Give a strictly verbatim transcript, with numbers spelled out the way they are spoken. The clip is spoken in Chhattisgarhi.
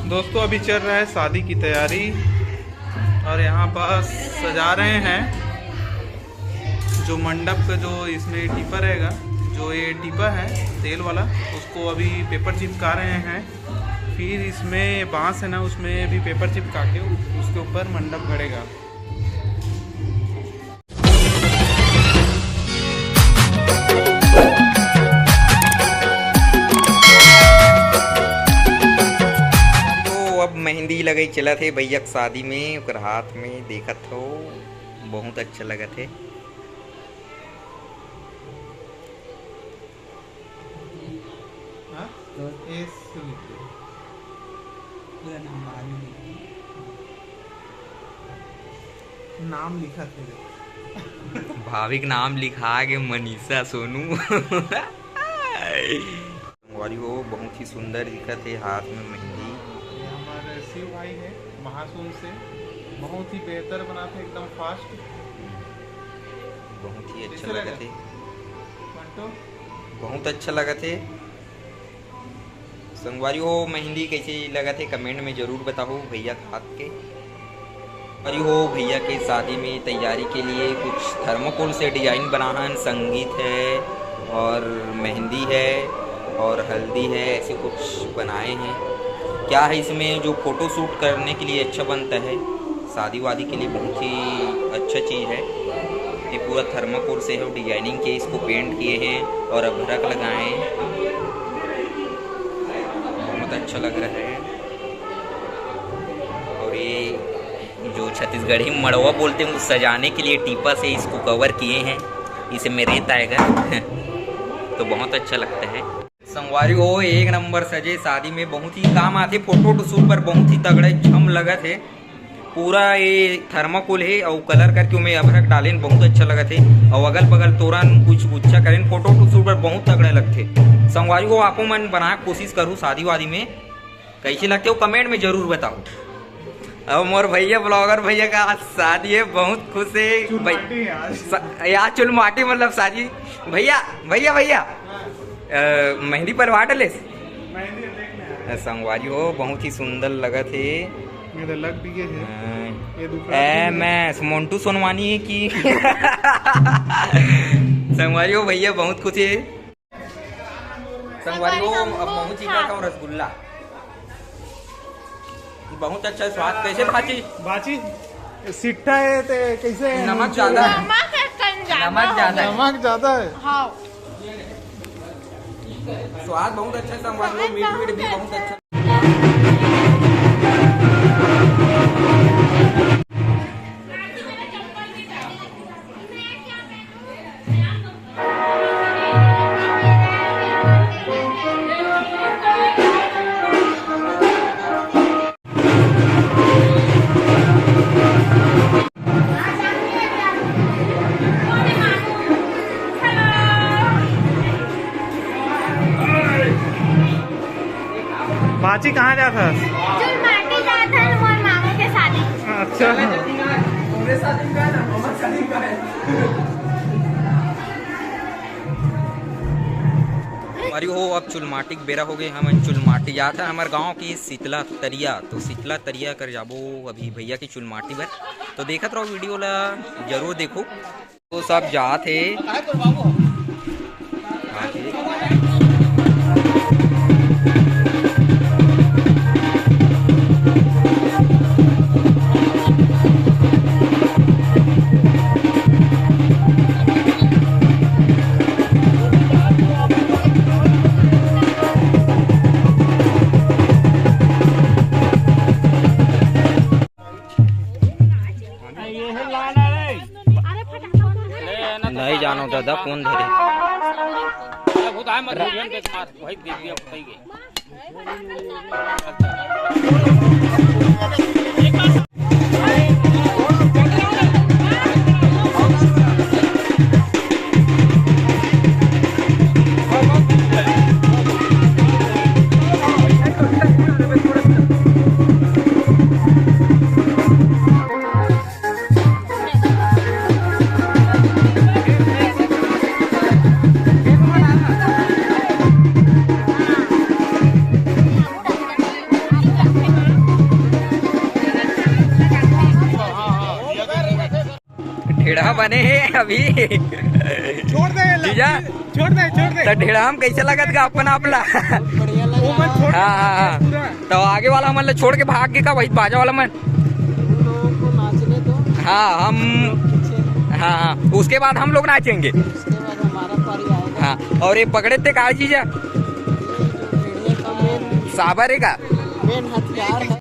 दोस्तों, अभी चल रहा है शादी की तैयारी और यहाँ पास सजा रहे हैं जो मंडप का, जो इसमें टीपा रहेगा, जो ये टीपा है तेल वाला, उसको अभी पेपर चिपका रहे हैं। फिर इसमें बांस है ना, उसमें भी पेपर चिपका के उ- उसके ऊपर मंडप गड़ेगा। तो अब मेहंदी लगई चलत हे भैया के शादी में, ओकर हाथ में देखत हो, बहुत अच्छा लगत हे। हाँ? तो एस लिख दो। पूरा नाम बाद में लिख दो। नाम लिखा थे। भाभी के नाम लिखा के मनीषा सोनू। संगवारी हो, बहुत ही सुंदर दिखत हे हाथ में मेहंदी। ये हमारे शिव भाई है महासुन से, बहुत ही बेहतर बनाते हैं, एकदम फास्ट। बहुत ही अच्छा कैसे लगा? लगत हे। मंटो? बहुत अच्छा लगत हे। संगवारी हो, मेहंदी कैसे लगत हे, कमेंट में जरूर बताओ भैया के हाथ के। संगवारी हो, भैया के शादी में तैयारी के लिए कुछ थर्मोकोल से डिजाइन बना है, संगीत है और मेहंदी है और हल्दी है, ऐसे कुछ बनाए हैं। क्या है, इसमें जो फोटो शूट करने के लिए अच्छा बनता है, शादी वादी के लिए बहुत ही अच्छा चीज़ है। ये पूरा थर्माकोल से है, डिजाइनिंग किए, इसको पेंट किए हैं और अभ्रक लगाए हैं। बहुत अच्छा लग रहा है। और ये जो छत्तीसगढ़ी मड़वा बोलते हैं, वो सजाने के लिए टीपा से इसको कवर किए हैं, इसे में रेत आएगा। तो बहुत अच्छा लगता है। संगवारी हो, एक नंबर सजे, शादी में बहुत ही काम आथे। फोटो वोटो शूट पर बहुत ही तगड़ा छम लगत हे। पूरा ये थर्माकोल हे अउ कलर करके ओमे अभ्रक डालेन, बहुत अच्छा लगत हे। अउ अगल बगल तोरन कुछ गुच्छा करेन, फोटो वोटो शूट पर बहुत तगड़ा लगथे। संगवारी हो, आपो मन बना के कोशिश करू शादी वादी में, कैसे लगथे वो कमेंट में जरूर बताओ। अब मोर भैया ब्लॉगर भैया का आज शादी है, बहुत खुश है भाई। चुलमाटी है आज। स-, या चुलमाटी मतलब शादी। भैया, भैया, भैया, अ, मेहंदी परवा डलेस? मेहंदी देखने आए। संगवारी हो, बहुत ही सुंदर लगत हे। ये तो लग भी गए हैं। हाँ। ये दूसरा ए, भी है। मैं मोंटू सोनवानी है कि संगवारी हो, भैया बहुत खुश है। संगवारी हो, अब महूं चीखत हूं रसगुल्ला। बहुत अच्छा स्वाद। कैसे भाजी? भाजी सिट्ठा है ते कैसे है? नमक ज्यादा है। नमक है, कम ज्यादा नमक हो ज्यादा गया। है। नमक ज्यादा है। हाँ। स्वाद बहुत अच्छा है संगवारी हो, मीठ मीठ भी बहुत अच्छा। बाची कहाँ जात हस? चुलमाटी जात हन मोर मामू के शादी। अच्छा। अरे हो, अब चुलमाटी के बेरा हो गए, हमन चुलमाटी जात हन हमर गांव की शीतला तरिया। तो शीतला तरिया कर जाबो अभी भैया की चुलमाटी बर। तो देखत रहो वीडियो ला, जरूर देखो। तो सब जात हे। नहीं जानो दादा, कौन धरे? ढेड़हा बने हे अभी। छोड़ दे, जीजा। छोड़ दे, छोड़ दे। त ढेड़हा म कइसे लगत गा अपन आप ला? बढ़िया लगा। वो मन छोड़ हाँ, हाँ, हाँ। पूरा। त आगे वाला हमन ला छोड़ के भाग गे का वही बाजा वाला मन? उन लोगों को नाचने दो। हाँ, हम, पीछे। हाँ, हाँ, उसके बाद हम लोग नाचेंगे। उसके बाद हमारा पारी आएगा। हाँ, और ये पकड़े थे का जीजा? ये जो भेड़िया का मेन, साबर है का? मेन हथियार है।